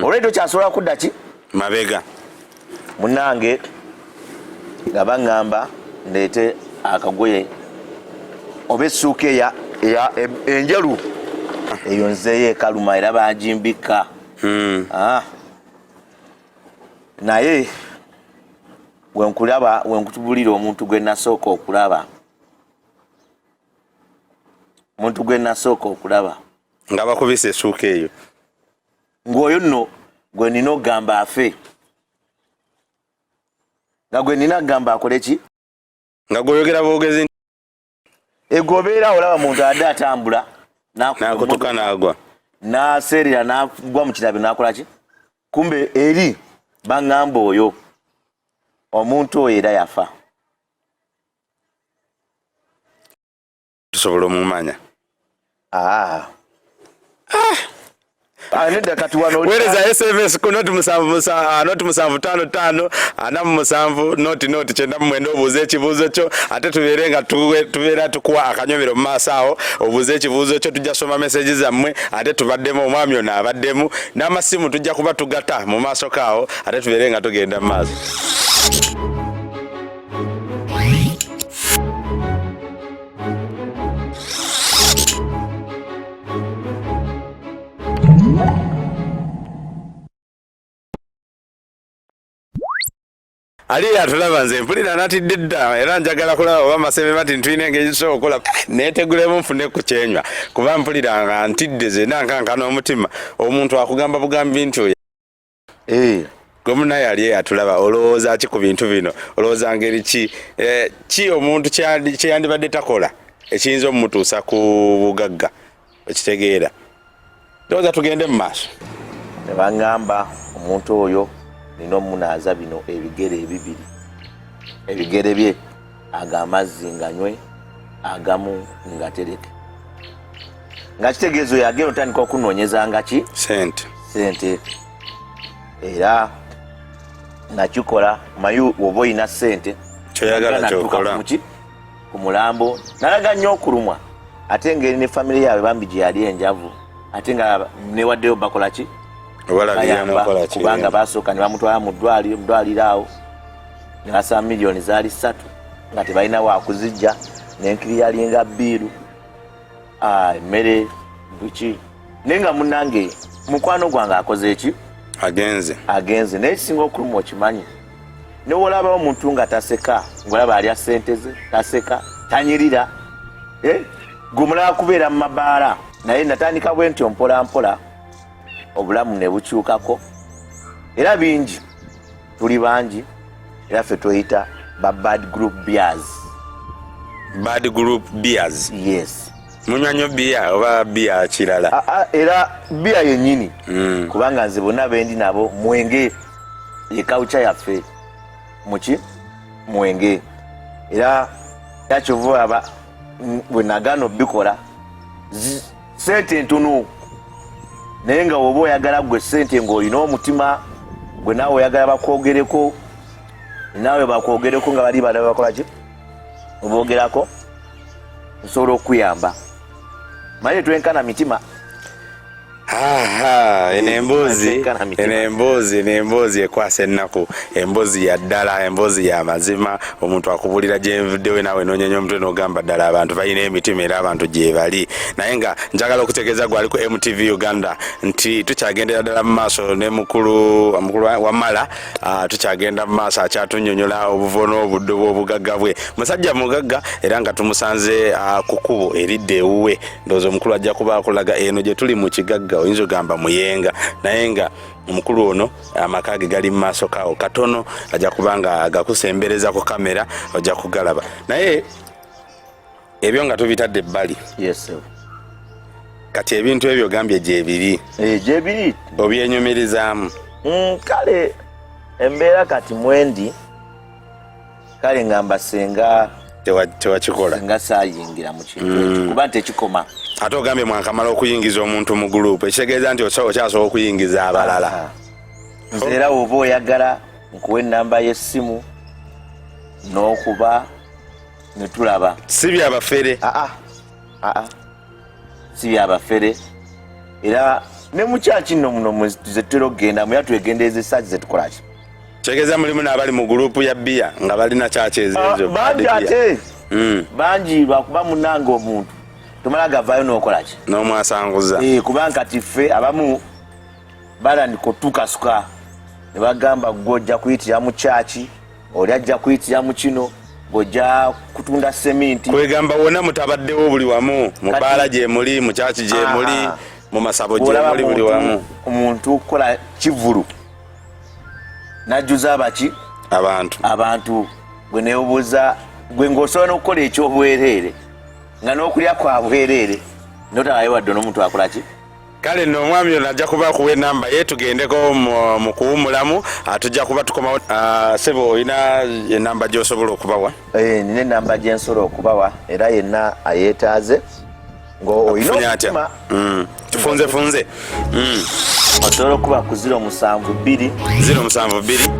Olwedde okyasobola kudda ki mabega. Munange nga baŋŋamba ndeete akagoye oba essuuka eya enjeru eyo nzeeyo ekaluma era bagimbikka. Ah. Naye wenkulaba wenkutubulira omuntu gwe nasooka okulaba, omuntu gwe nasooka okulaba nga bakubisa essuuka eyo, ng'oyo nno gwe nina okugamba afe, nga gwe nina okugamba akole ki, nga gweoyogera bwogezi. Egobeera olaba muntu adde atambula nakutuka n'agwa, n'aseerera n'agwa mu kirabe n'akola ki, kumbe eri baŋŋamba oyo omuntu oyo era yafa. Tusobola omumanya. Ah, nedda kati wano Weereza SMS ku 077 075 47 00 99, obuuze ekibuuzo kyo, ate tubeere nga tubeera tukuwa akanyomero mu maaso awo. Obuuze ekibuuzo kyo, tujja soma meseji zammwe, ate tubaddemu omwami ono abaddemu n'amasimu, tujja kuba tugata mu maaso kaawo, ate tubeere nga tugenda mu maaso. Ali atulaba, nze mpulira natidde dda, era njagala kulaba oba Masebe bati ntulina engeri zisobola okukola neetegulemu nfune ku kyenywa, kuba mpulira nga ntidde zena nkankana omutima. Omuntu akugamba bugambi nti oyo gwe munaye ali atulaba, olowooza ki ku bintu bino? Olowooza ngeri ki ki omuntu kyeyandibadde takola ekiyinza omumutuusa ku bugagga? Okitegeera? Ndowooza tugende mu maaso. Ne baŋŋamba omuntu oyo nina omunaaza bino ebigere ebibiri, ebigere bye ago amazzi nganywe, agamu ngatereke, nga kitegeeza oyo agenda otandika okunoonyezanga ki? Sente. Sente. Era nakikola. Mayi oba olina sente, kyoyagala natuuka kyokola. Ku ku mulambo nalaga nnyo okulumwa, ate ngeri ne famire yaabwe bambi gye yali enjavu, ate nga newaddeyo bakola ki? Obalabirira. Bayamba, N'okola ki? Kubanga basooka ne bamutwala mu ddwaliro awo ne basaba miliyoni zaali 3 nga tebalina wakuzijja, nenkiri yalinga biiru. Ah, emmere buki, naye nga munange mukwano gwange akoze eki? Agenze. Agenze. Naye kisinga okuluma okimanyi, newolaba omuntu nga taseka, ngaolaba alya sente ze, taseka, tanyirira. Eh? Gwe omulala kubeera mu mabaala. Naye natandika bwe ntyo mpola mpola, obulamu ne bukyukako, era bingi, tuli bangi, era ffe tweyita ba Bad Group Beers. Bad Group Beers? Yes. Munywa nnyo biya oba biya kirala? Ah, ah, era biya yennyini. Kubanga nze bonna bendi nabo mwenge, ekawuca yaffe muki mwenge. Era kyova olaba bwe nagaana obikola, sente ntono, naye nga woba oyagala gwe sente ng'olina omutima gwe, naawe oyagala bakwogereko, naawe bakwogereko nga bali bana bakola ki, obogerako, nsobola okukuyamba. Manye twenkana mitima. Aha, eno emboozi Twenkana mitima. Eno emboozi ekwasa ennaku, emboozi ya ddala, emboozi ya mazima. Omuntu akubulira gyenvuddewe, naawe nonyenya omutwe n'ogamba ddala abantu balina emitima, era abantu gye bali. Naye nga njagala okutegeeza gwe ali ku MTV Uganda nti tukyagendera ddala mu maaso ne mukulu Wamala. Tukyagenda mu maaso, akyatunyonyola obuvo n'obuddo bw'obugagga bwe. Musajja mugagga, era nga tumusanze ku kkubo eridda ewuwe. Ndowooza omukulu ajja kuba akulaga eno gye tuli mu kigagga, oyinza ogamba Muyenga, naye nga omukulu ono amaka ge gali mu maaso kaawo katono. Ajja kuba nga agakusembereza ku kamera, ojja kugalaba. Naye ebyo nga tubitadde ebbali, Yes, sir. Kati ebintu ebyo gambye gyebiri? Eh, gyebiri. Obyenyumirizaamu? Kale embeera kati mwendi, kale ngamba senga Tewakikola. Senga saayingira mu kintu ekyo, kuba ntekikoma. Ate ogambye mwakamala okuyingiza omuntu mu gurupu, ekitegeeza nti okyasobola okuyingiza abalala. Aha. Nze era woba oyagala nkuwa enamba y'essimu n'okuba ne tulaba. Si byabafere? Aa, aa, si byabafere era. Ne mukyaki nno muno zetutera okugendamu era twegendereza esaaki zetukolaki. Kitegeeza mulimu n'abali mu gurupu ya bbiya nga balina kyaki ezeezo. Ah, bangi ate. Bangi lwakuba munange omuntu tomala gavaayo n'okolaki n'omwasanguza. Eh, kubanga kati ffe abamu batandika otukasuka ne bagamba gwe ojja kuyitira mu kyaki, oli ajja kuyitira mu kino, gweojja kutunda seminti. Kwegamba wonna mutabaddewo buli wamu, mu bbaala gyemuli, mu kyaki gyemuli, mu masabo gyemuli, buli wamu. Omuntu okukola kivulu najjuza abaki abantu abantu gwe nebuuza gwe ng'osobola n'okukola ekyobwereere nga n'okulya kwa bwereere notabayo wadde n'omuntu akola ki. Kale nno omwami ono ajja kuba akuwa enamba ye tugendeko mu kuwumulamu, tujja kuba tukomawo. Sebo, olina enamba gy'osobola okubawa? Eh, nina enamba gye nsobola okubawa era yenna ayeetaaze ng'olina omutima. Tufunzefunze. Osobola okuba ku 072 072.